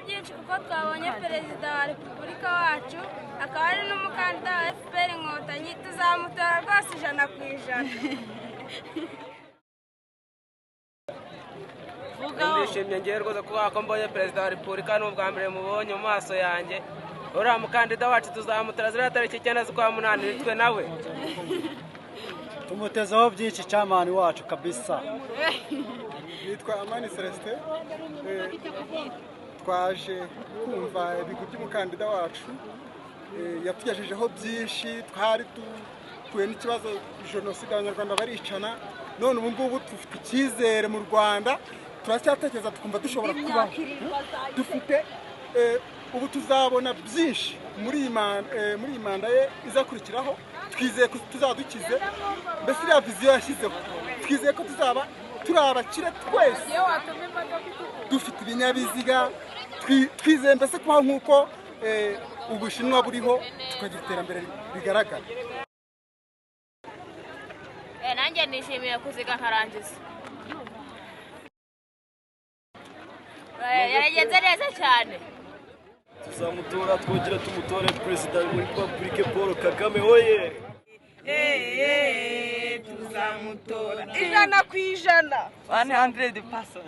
Byinshi kuko twabonye Perezida wa Repubulika wacu, akaba ari n'umukandida wa FPR Inkotanyi. Tuzamutora rwose 100%. Ndishimye ngewe rwose kuba ko mbonye Perezida wa Repubulika, ni ubwa mbere mubonye mu maso yanjye. Uriya mukandida wacu tuzamutora ziriya tariki 9 z'ukwa munani, nitwe nawe. Tumutezeho byinshi, camani wacu kabisa. Nitwa Amani Celestin. Twaje kumva ibigwi by'umukandida wacu. Yatugejejeho byinshi. Twari duhuye n'ikibazo, jenoside, Abanyarwanda baricana. None ubu ngubu dufite icyizere mu Rwanda, turacyatekereza tukumva dushobora kubaho dufite. Ubu tuzabona byinshi muri iyi manda ye izakurikiraho. Twizeye ko tuzaba dukize, mbese iriya vision yashyizeho, twizeye ko tuzaba turi abakire twese, dufite ibinyabiziga. Twizeye mbese kubaho nk'uko Ubushinwa buriho, tukagira iterambere rigaragara. Nanjye nishimiye kuziga nkarangiza. Yagenze neza cyane. Tuzamutora, twongere tumutore, Perezida wa Repubulika Paul Kagame oye! Tuzamutora 100%. 100%.